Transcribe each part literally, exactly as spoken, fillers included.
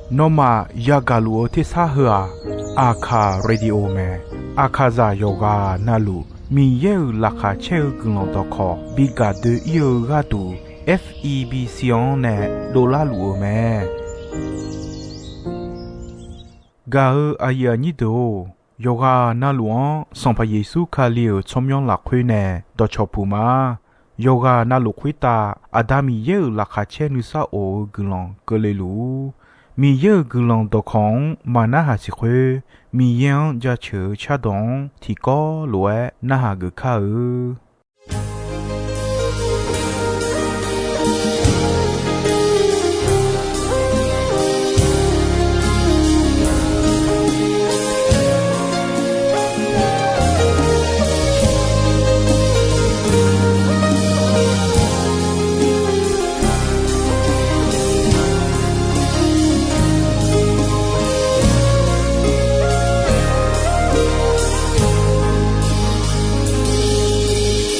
Nawmaf yagaq luf-eu tersar heu-aq, Aqkaq Radio mae. Aqkaqzaq yawqghaq navluf Miqyaer-euq laqkhaq caer-eu guiqlanq dawqkawq bi gaq doe-ir-eu gharduq, F E B C-anr nae dovlar luf-eu mae. Gaq-eu aqyuif aqnyir deuq-or, yawqghaq navluf-anr Sanqpaq Yeqsur Kali-euq tsawrmyanr lafkhoer nae dawqcawq puq ma. Yawqghaq navluf khoertav Aqda Miqyaer-euq laqkhaq caer nuisar of-eu guiqlanq keuvle luf-ur. Miqyaer-euq guiqlanq dawqkawq-anr maqnarhaq siq khoer, Miqyaer-anr jaceuq-eu cardawq-anr tiqkawv lof-aer narhaq geuf kar-eu.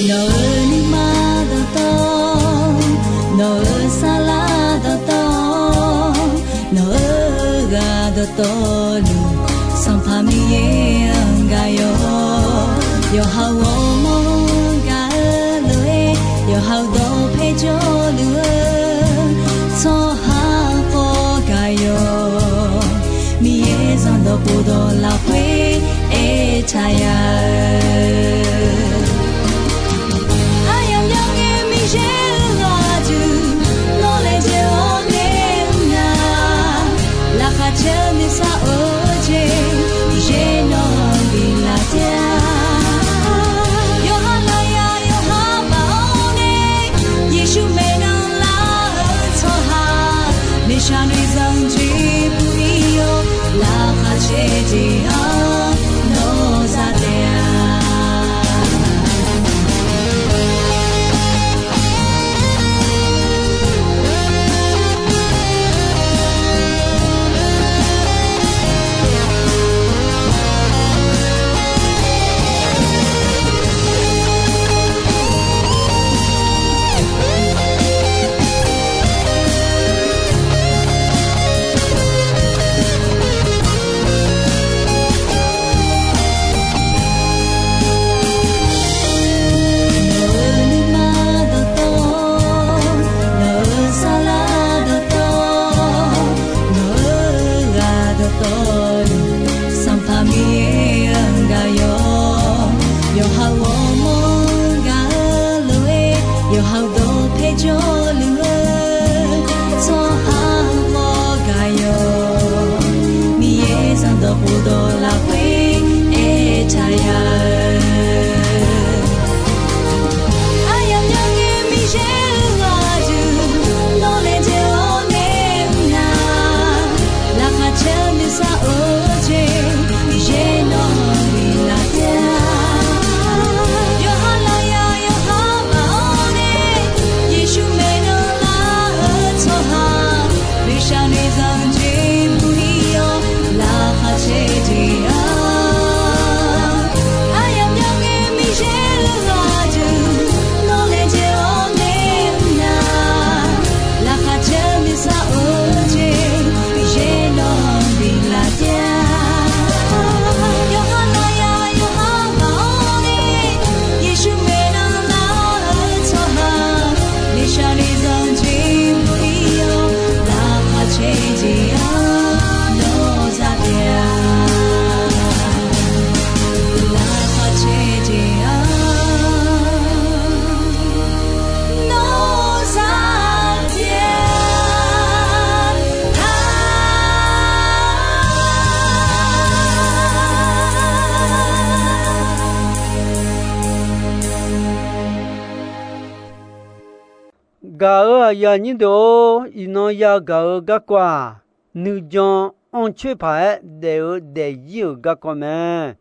Nawq-euq nuima dawqtawv, nawq-euq saflar dawqtawv, nawq-euq ghaq dawqtawvluf, Sanqpaq Miqyaer-anr gaq yawq. Yawqha-euq ghawrmawr-anr gaq-eu lof-aer, yawqha-euq dawqpae jawrluf-eu tsawrhaq khawf gaq yawq. Miqyaer zanqdawq khofdawq lafkhoer aertaq ya-eu, aryamq yawqngae Miqyaer-euq ghaq duq, nawr laejae-awr nae mr nar, laqkhaq caer-eu nuisar of-eu jeq, Miqyaer nawq-anr biflaf taef-a. Yawqha lafyaq yawqha baf-awr nae, Yeqsur maeqnan lar-eu tsawrhaq, miqshaq noeqzanq jeq puq-ir-awr, laqkhaq caer jeq-anr nawr za taef-a. Nawq-euq nuima dawqtawv, nawq-euq saflar dawqtawv, nawq-euq ghaq dawqtawvluf, Sanqpaq Miqyaer-anr gaq yawq. Yawqha-euq ghawrmawr-anr gaq-eu lof-aer, yawqha-euq dawqpae jawrluf-eu tsawrhaq khawf gaq yawq. Miqyaer zanqdawq khofdawq lafkhoer aertaq ya-eu, aryamq yawqngae Miqyaer-euq ghaq duq, nawr laejae-awr nae mr nar, laqkhaq caer-eu nuisar of-eu jeq, Miqyaer nawq-anr biflaf taef-a. Yawqha lafyaq yawqha baf-awr nae, Yeqsur maeqnan lar-eu tsawrhaq, miqshaq noeqzanq jeq puq-ir-awr, laqkhaq caer jeq-anr, aryamq yawqngae Miqyaer-euq ghaq duq, nawr laejae-awr nae mr nar, laqkhaq caer-eu nuisar of-eu jeq, Miqyaer nawq-anr biflaf taef-a. Yawqha lafyaq yawqha baf-awr nae, Yeqsur maeqnan lar-eu tsawrhaq, miqshaq noeqzanq jeq puq-ir-awr, laqkhaq caer jeq-anr nawr za taef-a. Laqkhaq caer jeq-anr nawr za taef-a. Gaq-euq aqyuif aqnyir deuq-or, iqnan yagaq-eu garkawv-aq, nuijan anrcoer paq-aer daef-eu daefzir-euq garkawv mae.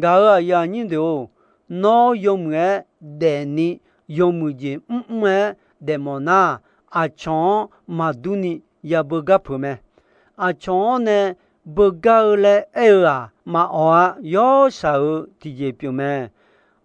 Gaq-euq aqyuif aqnyir deuq-or, nawr yawmuiq-aer daefni, yawmuiq jeq mrmr-aer daefmawf nar, aqcawq-anr maqdur ni yabeu gar peuq mae. Aqcawq-anr nae beugar-eu laer aer-eu-aq, maqawq-a. Yawshaq-eu tiqjeq pyeuf mae.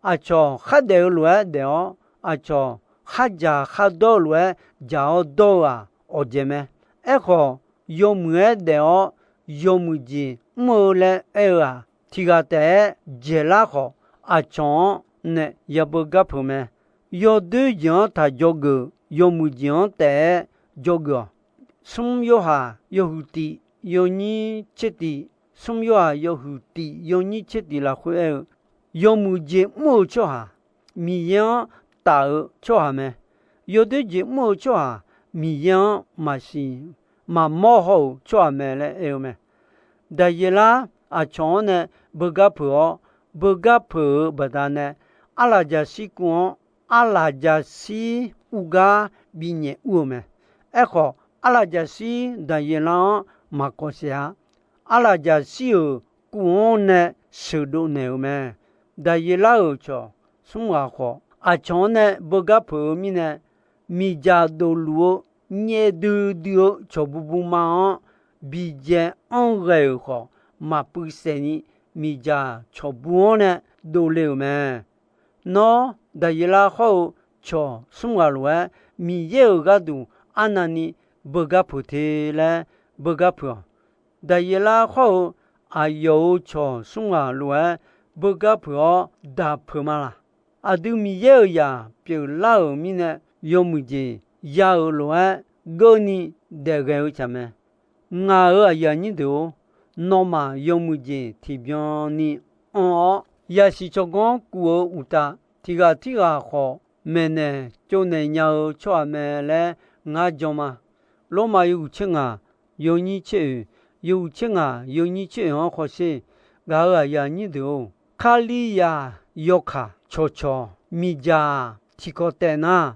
Aqcawq khardaef-eu lof-aer daef-awr, aqcawq khardzaq khardawr-eu lof-aer dzaq-awr dawr-eu-aq, awqdzaeq mae. Aerkhawf, yawmuiq-aer daef-awr yawmuiq jeq mr-eu laer aer-eu-aq, tiq ghaq taef-aer dzaeqlar khawf, aqcawq-anr nae yabeu gar peuq mae. Yawdoer jeq-anr taq dzawgeuf, yawmuiq jeq-anr taef-aer dzawgeuf-awq. Smr Yorhaq yawhuiq tif yawnyir tser tif, Smr Yorhaq yawhuiq tif yawnyir tser tif lafkhoer aer-eu, yawmuiq jeq mr-eu tsawrhaq, Miqyaer-anr taf-eu tsawrhaq mae. Yawdoer jeq mr-eu tsawrhaq, Miqyaer-anr maqsiq maqmawr haw-euq tsawrhaq mae laer aer-eu mae. Daqyeqlar aqcawq-anr nae beugar peuq-awr, beugar peuq-euq baqdanae, arlaqjaqshir kuv-anr arlaqjaqshir uvgar binyaef ur-eu mae. Aerkhawf, arlaqjaqshir Daqyeqlar-anr maqkawq saef-a. Arlaqjaqshir-euq kuv-anr nae sheuqdov naeq-euq mae. Daqyeqlar-euq cawq smr ghaq khawf, aqcawq-anr nae beugar peuq-eu mirnae, miqdzaq dofluf-eu nyaev duidui-eu cawqbu buma-anr bidzae anr ghae-euq khawf, maqpuiv saef ni miqdzaq cawqbu-anr nae dovle-euq mae. Nawr, Daqyeqlar hawr-eu cawq smr ghaq lof-aer, Miqyaer-euq gharduq arnavni beugar peuq te laer beugar peuq-awq. Daqyeqlar hawr-eu aqyawf-euq cawq smr ghaq lof-aer beugar peuq-awr daq peuq ma laq? Aqdui Miqyaer-euq zaq pyeuflar-euq mirnae, yawmuiq jeq ya-euq lof-aer geurni daef ghae-eu tsaq mae. Ngaq-euq aqyuif aqnyir deuq-or, nawmaf yawmuiq jeq tiqbyan ni anr-awr, yasiq tsawrganr kuf-eu uqtaf, tiq ghaq tirghaq khawf maeqnaeq tsovnaeq nya-eu tsawrhaq mae laer ngar jan ma. Lormav yawhuiq tser ngaq yawnyir tser oeq, yawhuiq tser ngaq yawnyir tser oeq-anr hawsher. Gaq-euq aqyuif aqnyir deuq-or, Kalizaq yawkaq cawqcawq miqdzaq tiqkawq taef nar,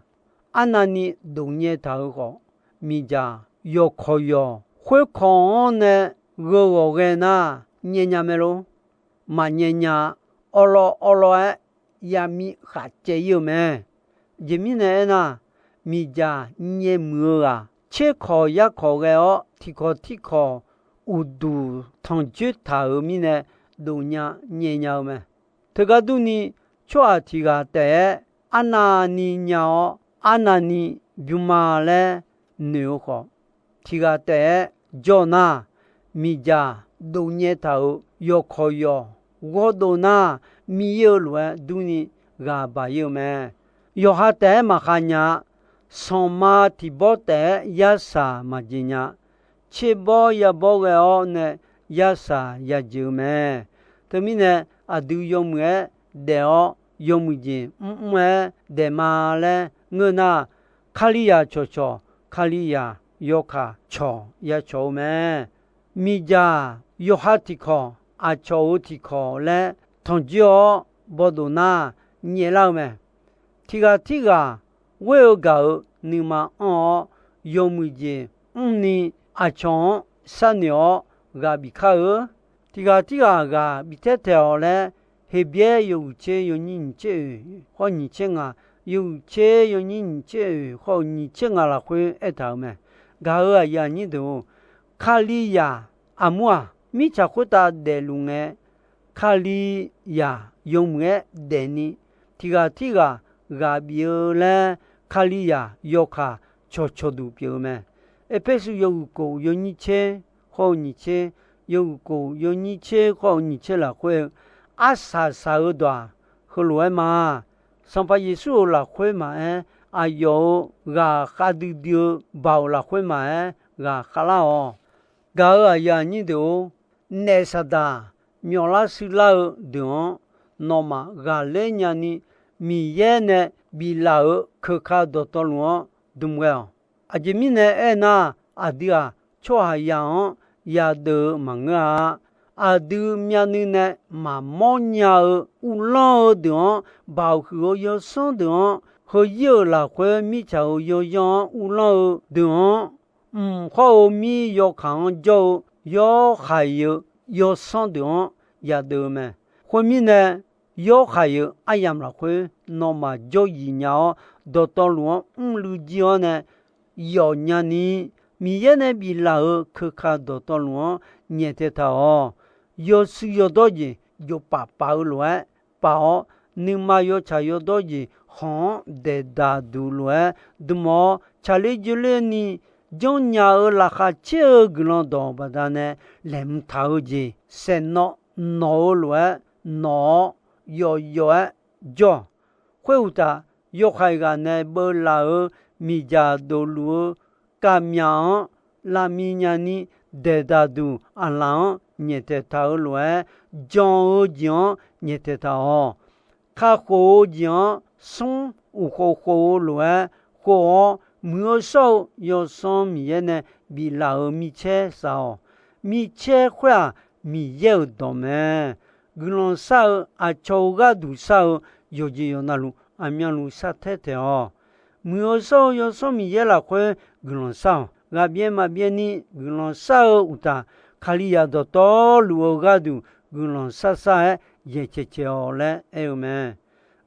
arnavni dof nyaev taq-euq khawf, miqdzaq yawqkawq yawq khoerkawq-anr nae gheu ghawq ghae nar, nyaev nya mae lor. Maqnyaev nya-a. Awrlawr awrlawr-aer yamir khaq caev ir-eu mae. Aqjeq mirnae aernar, miqdzaq nyaev muiq-eu ghaq tserkawq yarkawq ghae-awr, tiqkawq tirkawq uqduq tanqjoer taq-euq mirnae, dofnya nyaev nya-eu mae. Teugar durni, tsawrhaq tiq ghaq taef-aer arnavni nya-awr, arnavni bymma laer noeq-eu khawf, tiq ghaq taef-aer jawr nar, miqdzaq dovnyaev taq-euq yawqkawq yawq ghawrdov nar, mir ir-eu lof-aer durni ghaq baq ir-eu mae. Yawqha taef-aer maqkhav nya-a. Sanqma tiq bawr taef-aer yarsaq maqjeq nya-a. Tserbawr yabawr ghae-awr nae yarsaq yajeuq-eu mae. Teumirnae, aqdui yawmuiq-aer daef-awr yawmuiq jeq mrmr-aer daef ma laer ngeur nar, Kalizaq cawqcawq, Kalizaq yawkaq cawq ya cawq-eu mae. Miqdzaq yawqha tiqkawq, aqcawq-euq tiqkawq laer tanqjoer-awr bawdof nar, nyaeflar-eu mae. Tiq ghaq tirghaq ghoer-eu gaq-euq nuima anr-awr, yawmuiq jeq mrni aqcawq-anr sharnoeq-awr ghaq bif kar-eu. Tiq ghaq tirghaq ghaq bif taer taeq-awq laer, Heqbyaer yawhuiq tser yawnyir nyiq tser oeq khawr nyiq tser ngaq, yawhuiq tser yawnyir nyiq tser oeq khawr-eu nyiq tser ngaq lafkhoer aertaq-euq mae. Gaq-euq aqyuif aqnyir deuq-or, Kalizaq aqmur-aq, mirtsaq khoertav daefluf ngae, Kalizaq yawmuiq-aer daefni, tiq ghaq tirghaq ghaq bif-eu laer, Kalizaq yawkaq cawqcawq duq pyeuf-eu mae. Erpersu yawhuiq kof yawnyir tser khawr-eu nyiq tser, yawhuiq kof yawnyir tser khawr-eu nyiq tser lafkhoer-eu, arsaq saq-eu dawq-aq, heulof-aer ma. Sanqpaq Yeqsur-euq lafkhoer maqaer, aqyawf-euq ghaqkhav duidui-eu baoq lafkhoer maqaer, ghaqkhav lar-awq. Gaq-euq aqyuif aqnyir deuq-or, naef saqdaq myawflar shuirlar-eu deuq-anr nawmaf ghaqler nyani, Miqyaer nae biflaf-euq keuka dawqtawvluf-anr dm ghae-awq. Aqjeq mirnae aernar, aqdui-aq, tsawrhaqzaq-anr yadeuv-eu maqngeur-a. Aqdui myavnuiv nae maqmawr nya-eu uvlanr-eu deuq-anr, baoq huiq-eu yawsanr deuq-anr, heuzir-euq lafkhoer mirtsaq-euq yawyanr-anr uvlanr-eu deuq-anr, mq khawr-eu mir yawkaq-anr jawr-eu yawhaiq-eu yawsanr deuq-anr yadeuv-eu mae. Khoermirnae, yawhaiq-eu aryamq lafkhoer nawmaf jawryif nya-awr, dawqtawvluf-anr mrluiv jir-awr nae yawf nyani, Miqyaer nae biflaf-euq keuka dawqtawvluf-anr nyaeftaeq taq-awq. Yawshuif yawdawr jeq jofpaf paf-eu lof-aer paf-awr, nuima yawtsaq yawdawr jeq khanq-anr daeqdaq duq lof-aer dm-awr, tsaqler joerler ni janrnya-eu laqkhaq caer-eu guiqlanq dawq baqdanae laeqhmq taq-eu jeq saeqnawv nawq-eu lof-aer nawq-awr yawf yawf-aer jawr-awq. Khoeruqtaf, yawkhaeq ghaq nae beuvlaf-euq miqdzaq dofluf-eu kavmyaq-anr lavmiv nyani, daeqdaq duq aqlaf-anr nyaeftaeq taq-eu lof-aer, jan-eu jeq-anr nyaeftaeq taq-awq. Kakhof-eu jeq-anr smr uqkhof khof-eu lof-aer khof-awr, muiq-eu shawr-eu Yawsanr Miqyaer nae biflaf-euq micaer saf-awq. Micaer khoer-aq, Miqyaer-euq dawq mae. Guiqlanq shar-eu, aqcawq-euq gharduq shar-eu, yawqjeq yawqnavluf aqmyanluf shartaer taeq-awq. Muiq-eu shawr-eu Yawsanr Miqyaer lafkhoer guiqlanq shar-awq. Ghaqbyaev maqbyaev ni guiqlanq shar-eu uqtaf, Kalizaq dawqtawvluf-eu gharduq guiqlanq shar shar-aer yaeqcaeq caeq-awq laer aer-eu mae.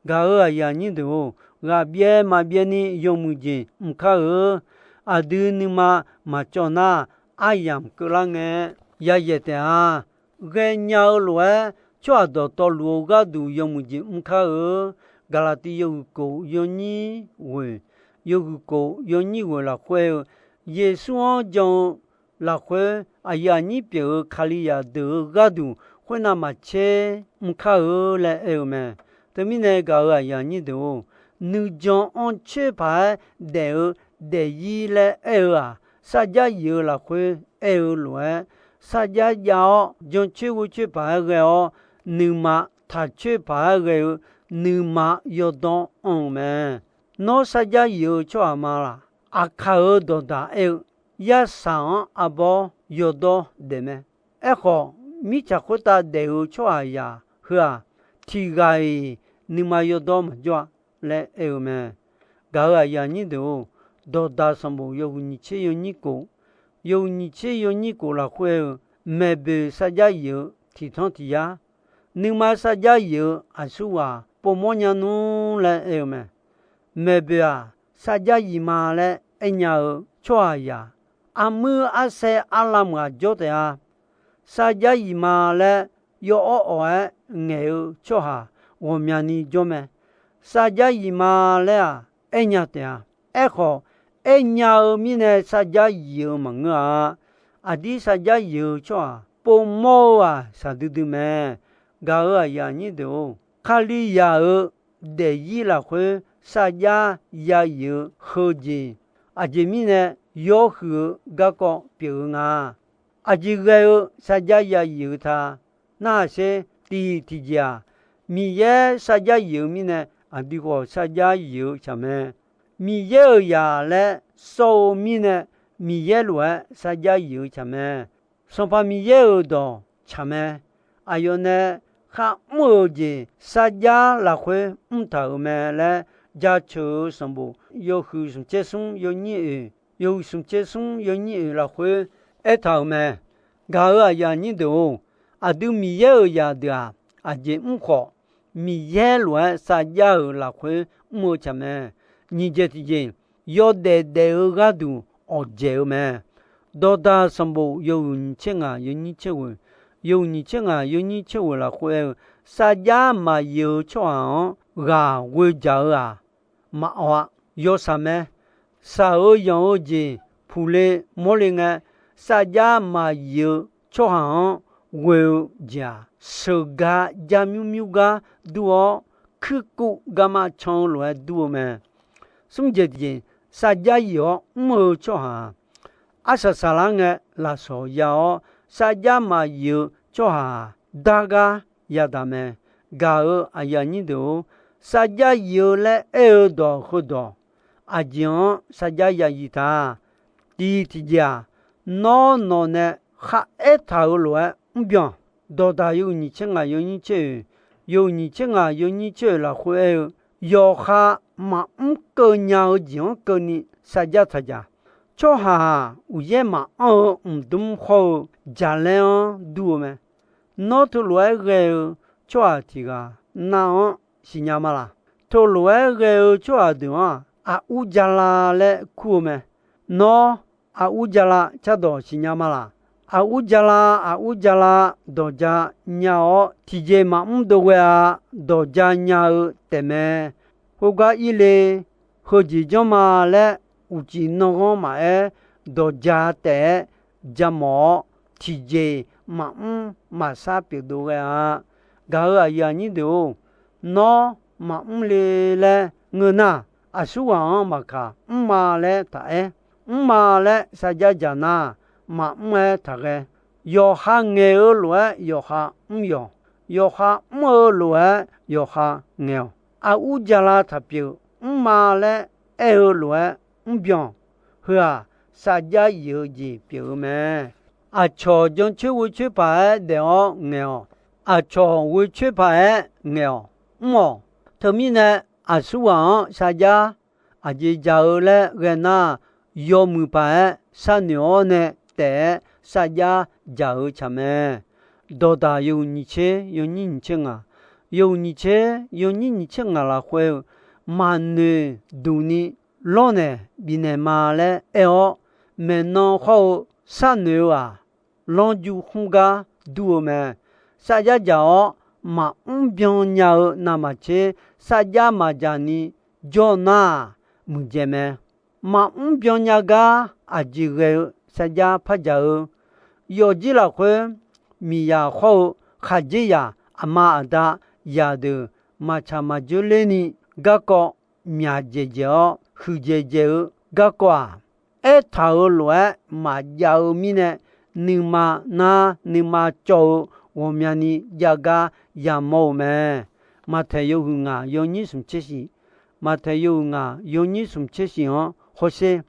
Gaq-euq aqyuif aqnyir deuq-or, ghaqbyaev maqbyaev ni yawmuiq jeq mr kar-eu. Aqdui nuima maqcawv nar, aryamq keuvlar ngae yayaeq taef-a. Ghaenya-eu lof-aer, tsawrhaq dawqtawvluf-eu gharduq yawmuiq jeq mr kar-eu. Gaqlaqtiv yawhuiq kof yawnyir ghoeq, yawhuiq kof yawnyir ghoeq lafkhoer-eu, Yeqsur-anr jan-eu lafkhoer aqyuif aqnyir pyeuf-eu Kalizaq deuq-eu gharduq khoernav maqtser mr kar-eu laer aer-eu mae. Teumirnae gaq-euq aqyuif aqnyir deuq-or, nuijan anrcoer paq-aer daef-eu daefzir laer aer-eu-aq, sarjax yif-eu lafkhoer aer-eu lof-aer, sarjax jav-awr jancoer ghoercoer paq-aer ghae-awr, nuima taqcoer paq-aer ghae-eu nuima yawdawr anr-eu mae. Nawr sarjax yif-eu tsawrhaq ma laq? Aqkaq-euq dawqdaq aer-eu, yarsaq-anr arbawr yawdawr daef mae. Aerkhawf, mirtsaq khoertav daef-eu tsawrhaqzaq heu-aq, tiq ghaq-iq nuima yawdawr maqjawr-a laer aer-eu mae. Gaq-euq aqyuif aqnyir deuq-or, Dawqdaq sanqbof yawhuiq nyiq tser yawnyir kof, yawhuiq nyiq tser yawnyir kof lafkhoer-eu, maeqboeq sarjax yif-eu tiq tanr tiq yar, nuima sarjax yif-eu aqsurghaq povmawr nya nmr laer aer-eu mae. Maeqboeq-aq, sarjax yif ma laer aernya-eu tsawrhaqzaq, armuir arsaer arlamq ghaq jawr taef-a. Sarjax yif ma laer yawawr awq-aer ngaeq-eu tsawrhaq ghawqmyani jawr mae. Sarjax yif ma laer-aq, aernya taef-a. Aerkhawf, aernya-eu mirnae sarjax yif-eu maqngeur-a. Aqdir sarjax yif-eu tsawrhaq povmawr-eu-aq, shaqdui dui mae. Gaq-euq aqyuif aqnyir deuq-or, Kalizaq-euq daefzir lafkhoer sarjax ya yif-eu heujeq, aqjeq mirnae yawhuiq-eu garkawv pyeuf-eu nga. Aqjeq ghae-eu sarjax ya yif-eu ta narhaq sher. Tiq tiqjeq-aq, Miqyaer sarjax yif-eu mirnae aqdui khawf sarjax yif-eu tsaq mae. Miqyaer-euq zaq laer sawr-eu mirnae, Miqyaer lof-aer sarjax yif-eu tsaq mae. Sanqpaq Miqyaer-euq dawq tsaq mae. Aqyawf nae kharmr-euq jeq sarjax lafkhoer mrtaq-euq mae laer, Jaceuq-euq sanqbof yawhuiq smq tser smr yawnyir oeq, yawhuiq smq tser smr yawnyir oeq lafkhoer aertaq-euq mae. Gaq-euq aqyuif aqnyir deuq-or, aqdui Miqyaer-euq zaqdeuq-aq, aqjeq mr khawf, Miqyaer lof-aer sarjax-euq lafkhoer mr-eu tsaq mae. Nyiq jeq tiqjeq, yawdaef daef-eu gharduq awqdzaeq-eu mae. Dawqdaq sanqbof yawhuiq nyiq tser ngaq yawnyir tser ghoeq, yawhuiq nyiq tser ngaq yawnyir tser ghoeq lafkhoer aer-eu, sarjax maqyif-eu tsawrhaq-anr ghaq ghoe dzaq-eu-aq, maqawq-a. Yawshaq mae. Shaq-eu yanq-eu jeq puqle mawrle ngae, sarjax maqyif-eu tsawrhaq-anr ghoe-eu jeq-aq, sheuqgar jar mymr mymr gar dur-awr, kuirkuv garma can-eu lof-aer dur-eu mae. Smr jeq tiqjeq, sarjax yif-awr mr-eu tsawrhaq-aq, arsaq saqlar ngae lafsawq ya-awr, sarjax maqyif-eu tsawrhaq-aq, dargar yadaq mae. Gaq-euq aqyuif aqnyir deuq-or, sarjax yif-eu laer aer-eu dawq heudawq, aqjeq-anr sarjax ya yif ta. Tiq tiqjeq-aq, nawr nawq nae kharaer taq-euq lof-aer mrbyan. Dawqdaq yawhuiq nyiq tser ngaq yawnyir tser oeq, yawhuiq nyiq tser ngaq yawnyir tser oeq lafkhoer aer-eu, yawqha maqmr keuv nya-eu jeq-anr keuvni sarjax taq jaq. Tsawrhaq-aq, uqyaer maqanr-eu mqdmr hawr-eu jaqlaer-anr dur-eu mae. Nawr teulof-aer ghae-eu tsawrhaq tiq ghaq nav-anr siqnya ma laq? Teulof-aer ghae-eu tsawrhaq deuq-anr-aq, aqur jala laer kur-eu mae. Nawr aqur jala cardawq siqnya ma laq? Aqur jala, aqur jala dawqja nya-awr, tiqjeq maqmr dov ghae-a. Dawqja nya-eu taefmae. Khoergar irle, heujeq janr ma laer uqcif nanrghanr maqaer, dawqja taef-aer jamawf-awr, tiqjeq-iq maqmr maqsar pyeufdov ghae-a. Gaq-euq aqyuif aqnyir deuq-or, nawr maqmr le laer ngeur nar, aqsurghaq-anr maqkaq, mrma laer taq aer. Mrma laer sarjax dzaq nar, maqmr-aer taqghae. Yawqha ngaeq-eu lof-aer yawqha mr yawq, yawqha mr-eu lof-aer yawqha ngaeq-awq. Aqur jala taqpyeuf, mrma laer aer-eu lof-aer mrbyan. Heu-aq, sarjax yif-eu jeq pyeuf-eu mae. Aqcawq jancoer ghoecoer paq-aer daef-awr ngaeq-awq. Aqcawq ghoecoer paq-aer ngaeq-awq, mr-awq. Teumirnae, aqsurghaq-anr sarjax aqjeq dzaq-eu laer ghae nar, yawmuiq paq-aer sharnoeq-awr nae taef-aer sarjax dzaq-eu tsaq mae. Dawqdaq yawhuiq nyiq tser yawnyir nyiq tser ngaq, yawhuiq nyiq tser yawnyir nyiq tser ngaq lafkhoer-eu, maqnoeq duq ni lawrnaeq bifnaeq ma laer aer-awr, maeqnan hawr-eu sharnoeq-eu-aq, lanrju khmr gar dur-eu mae. Sarjax dzaq-awr maqmr byan nya-eu navmaqtser, sarjax maqdzaq ni jawr nar-aq, muiqdzaeq mae. Maqmr byan nya gar aqjeq ghae-eu sarjax par dzaq-eu, yawfjir lafkhoer miqyaq hawr-eu khaqdzerzaq aqma aqda zaqdeuq maqtsaq maqdzeur lerni garkawv myaq dzaeqdzaeq-awr huiqdzaeq dzaeq-eu garkawv-aq, aertaq-euq lof-aer maqjav-eu mirnae, nuima nar nuima cawv-eu ghawqmyani jav gar yamawr-eu mae. Maqtaeq yawhuiq ngaq yawnyir smq tser shiq, Maqtaeq yawhuiq ngaq yawnyir smq tser shiq-anr hawsher.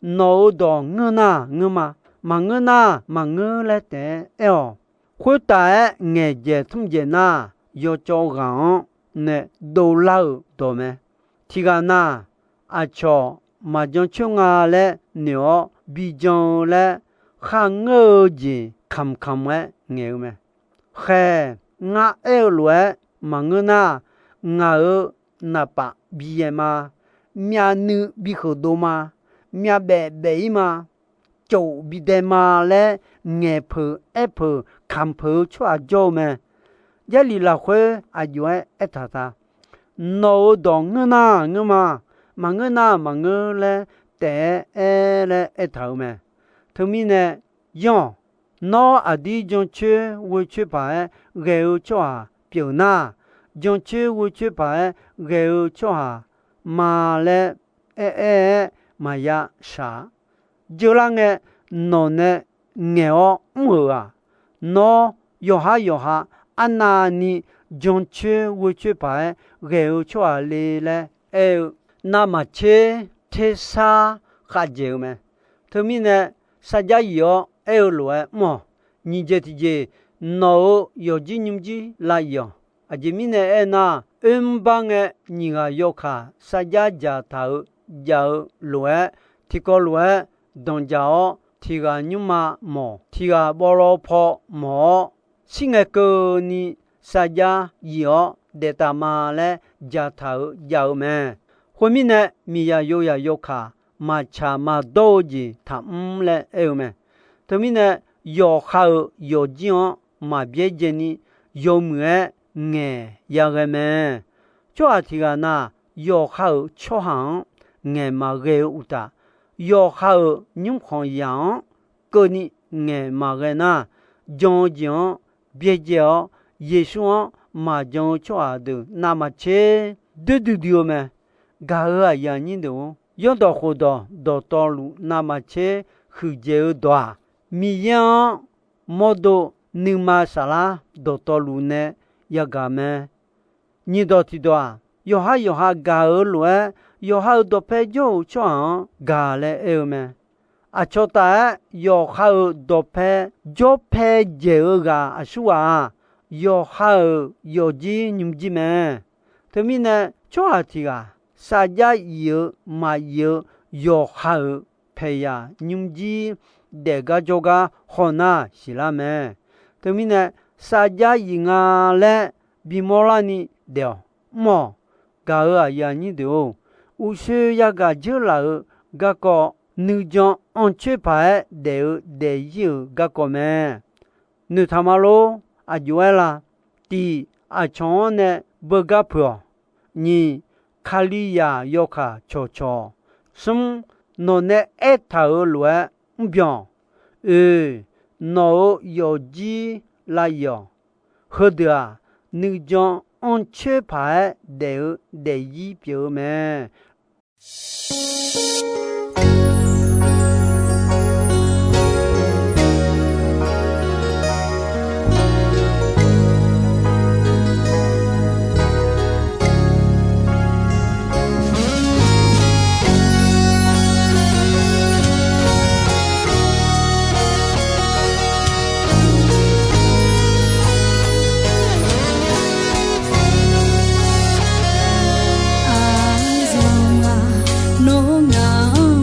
Nawq-euq dawq ngeur nar ngeur ma, maqngeur nar maqngeur laer taef-aer aer-awq. Khoertaf-aer ngaeqdzaeq tmr dzaeq nar, yawcawv ghaq-anr nae dovlar-euq dawq mae. Tiqghaq na, aqcawq maqjan coer nga laer noeq-awr bijan-eu laer kharngeur-eu jeq kamq kamq-aer ngaeq-eu mae. Khaeq, ngar aer-eu lof-aer maqngeur nar, ngaq-euq naqpaf biyaeq ma, myavnuiv bikheuq dov ma, myavbaef baef-ir ma, cof bidae ma laer ngaeqpeuq aerpeuq kamq peuq-eu tsawrhaq jawr-eu mae. Jarlif lafkhoer aqjox-aer aertaq ta. Nawq-euq dawq ngeur nar ngeur ma, maqngeur nar maqngeur laer taef-aer aer laer aertaq-euq mae. Teumirnae, yanr-awq. Nawr aqdir jancoer ghoecoer paq-aer ghae-eu tsawrhaq pyeuf nar, jancoer ghoecoer paq-aer ghae-eu tsawrhaq ma laer aer-aer-aer maqya shaq-a. Jeurlar ngae, nawq nae ngaeq-awr mr-euq-aq, nawr yawqhar yawqha arnavni jancoer ghoecoer paq-aer ghae-eu tsawrhaq le laer aer-eu, navmaqtser tersar khavdzaeq-eu mae. Teumirnae, sarjax yif-awr aer-eu lof-aer mr-awq. Nyiq jeq tiqjeq, nawq-euq yawqjir nymrjir lav yif-awq. Aqjeq mirnae aernar, oermr bar ngae nyiq ghaq yawkaq sarjax dzaqtaq-eu jav-eu lof-aer, tiqkawv lof-aer danqdzaq-awr, tiq ghaq nymrma mawf, tiq ghaq bawvlawv paw mawf-awr, shir ngae keuvni sarjax yif-awr daeftaf ma laer dzaqtaq-eu jav-eu mae. Khoermirnae, miqzaq yawzaq yawkaq maqtsaq maqdawr-eu jeq taqmr laer aer-eu mae. Teumirnae, yawqha-euq yawqjir-anr maqbyaerdzae ni yawmuiq-aer ngaeq yaghae mae. Tsawrhaq tiq ghaq na, yawqha-euq tsawrhaq-anr ngaeq maqghae-eu uqtaf, yawqha-euq nymrkhanq zaq-anr keuvni ngaeq maqghae nar, jan-eu jeq-anr byaerdzae-awr, Yeqsur-anr maqjan-eu tsawrhaq deuq navmaqtser doer duidui-eu mae. Gaq-euq aqyuif aqnyir deuq-or, yawrdawq khofdawq dawqtawvluf navmaqtser huiqdzaeq-eu dawq-aq, Miqyaer-anr mawrdo nuima saflar dawqtawvluf nae yagaq mae. Nyiqdawq tiqdawq-aq, yawqhar yawqha gaq-eu lof-aer, yawqha-euq dawqpae jawr-euq tsawrhaq-anr gaq laer aer-eu mae. Aqcawq taf-aer yawqha-euq dawqpae jawrpae dzaeq-eu ghaq aqsur ghaq-aq, yawqha-euq yawqjir nymrjir mae. Teumirnae, tsawrhaq tiq ghaq sarjax yif-eu maqyif-eu yawqha-euq paeqyaq nymrjir daef gar jawrgar haw nar siqlar mae. Teumirnae, sarjax yif nga laer bimawr larni daef-awq. Mr-awq. Gaq-euq aqyuif aqnyir deuq-or, uqshoe yagaq dzeurlaf-eu garkawv, nuijan anrcoer paq-aer daef-eu daefzir-euq garkawv mae. Noeqtaq ma lor. Aqjox-aer la? Tiq, aqcawq-anr nae beugar peuq-awq. Nyiq, Kalizaq yawkaq cawqcawq-awq. Smr, nawq nae aertaq-euq lof-aer mrbyan. Oe, nawq-euq yawfjir lavyaeq-awq. Heudeuq-aq, nuijan anrcoer paq-aer daef-eu daefzir pyeuf-eu mae. Aqzaq-aq, nawr ngaq-anr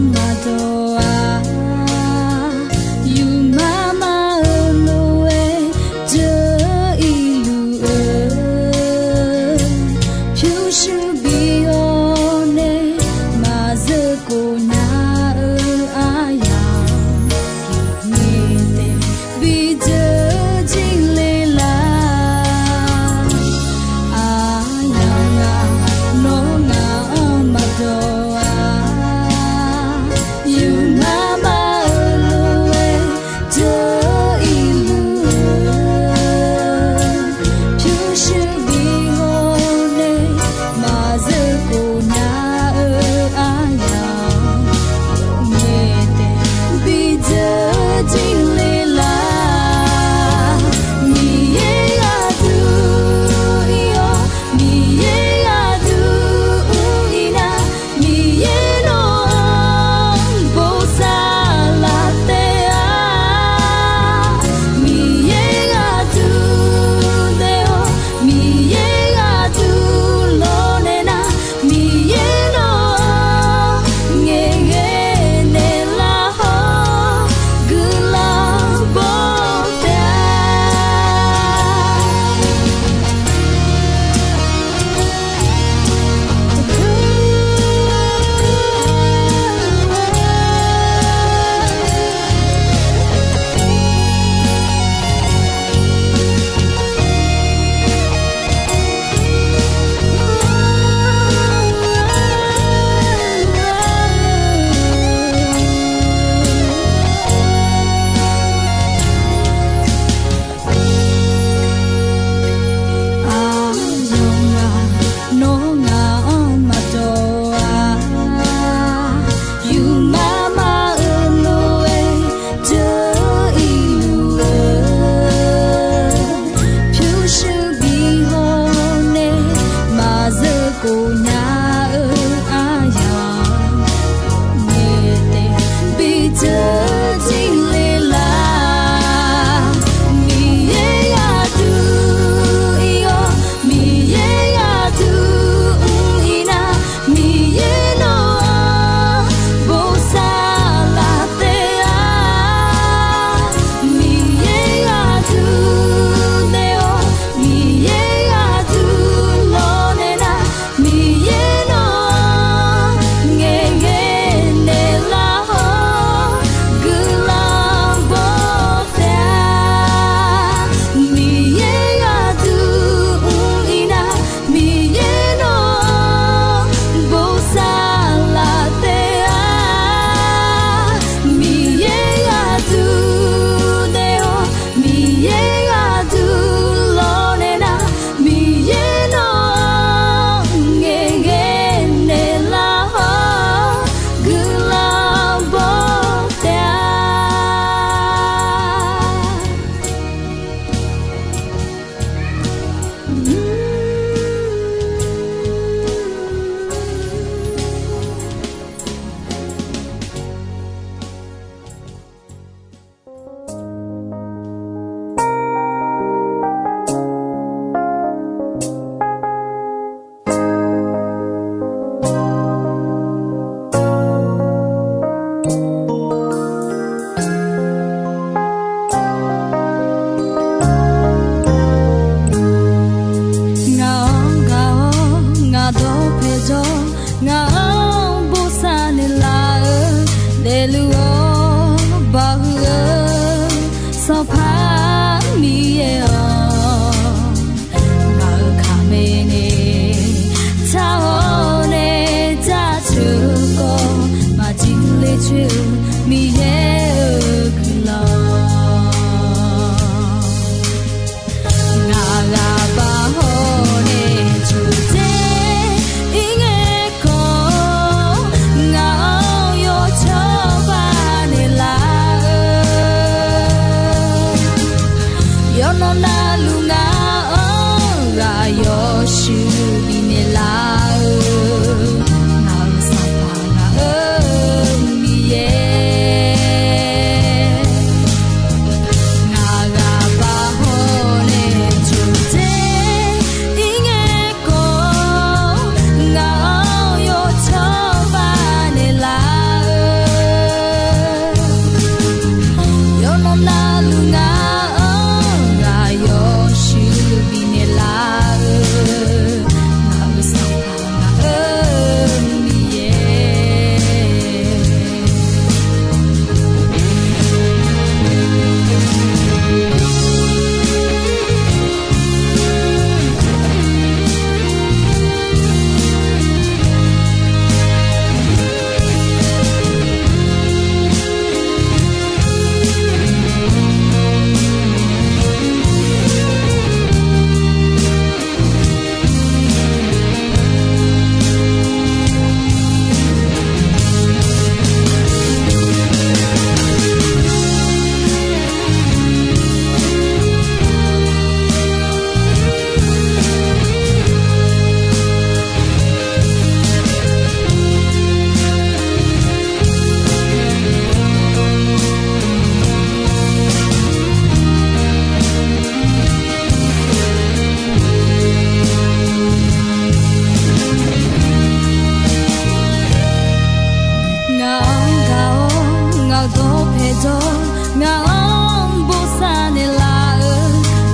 Dawq ngaq-anr bosav naeqlaf-eu,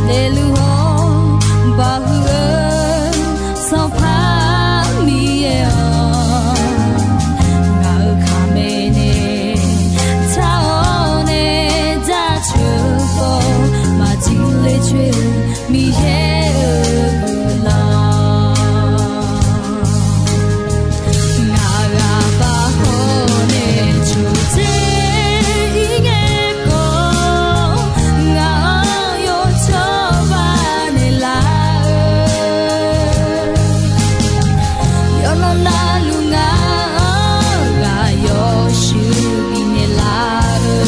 daefluf-awr baqhuiq-eu Sanqpaq Miqyaer-awq, ngaq-euq kaqmaeq nae tar-awr nae jaceuq-eu khawf maqjir ler coer-eu Miqyaer-euq guiqlanq. Ngaq ghaq baq hawr nae coqdzer ir ngae khawf, ngaq-anr yawcawba naeqlaf-eu, yawqnan navluf ngaq-anr ghaq yawshuif bifnaeq laf-eu,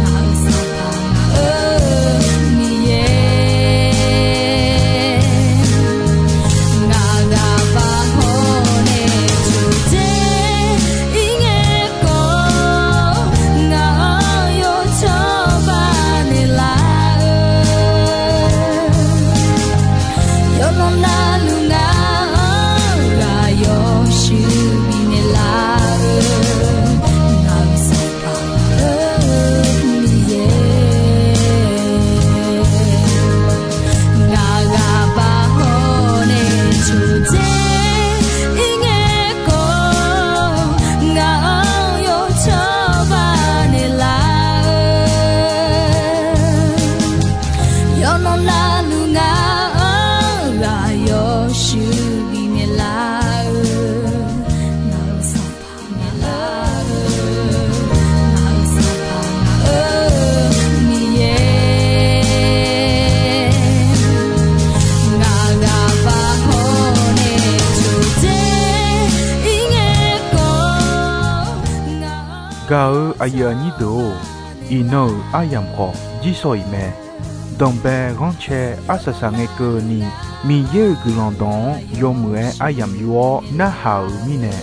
ngaq-euq Sanqpaq ngaq-euq Miqyaer. Ngaq ghaq baq hawr nae coqdzer ir ngae khawf, ngaq-anr yawcawba naeqlaf-eu, yawqnan navluf ngaq-anr ghaq yawshuif bifnaeq laf-eu, ngaq-euq Sanqpaq ngaq-euq Miqyaer. Ngaq ghaq baq hawr nae coqdzer ir ngae khawf, ngaq-anr yawcawba naeqlaf-eu, yawqnan navluf ngaq-anr ghaq yawshuif bifnaeq laf-eu, ngaq-euq Sanqpaq naeqlaf-eu, ngaq-euq Sanqpaq ngaq-euq Miqyaer. Ngaq ghaq baq hawr nae coqdzer ir ngae khawf, ngaq-anr gaq-euq aqyuif aqnyir deuq-or, iqnan-euq aryamq khawf jirsawq iq mae. Danqbae ghanrcae arsaq saq ngae keuvni, Miqyaer-euq guiqlanq dawq-anr yawmuiq-aer aryamq yur-awr narhaq-euq mirnae,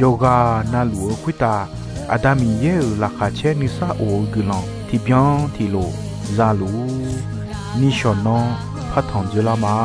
yawqghaq navluf-eu khoertav Aqda Miqyaer-euq laqkhaq caer nuisar of-eu guiqlanq tiqbyan tiqlof za luf-ur. Nishawq nanr partanq dzoerlar ma.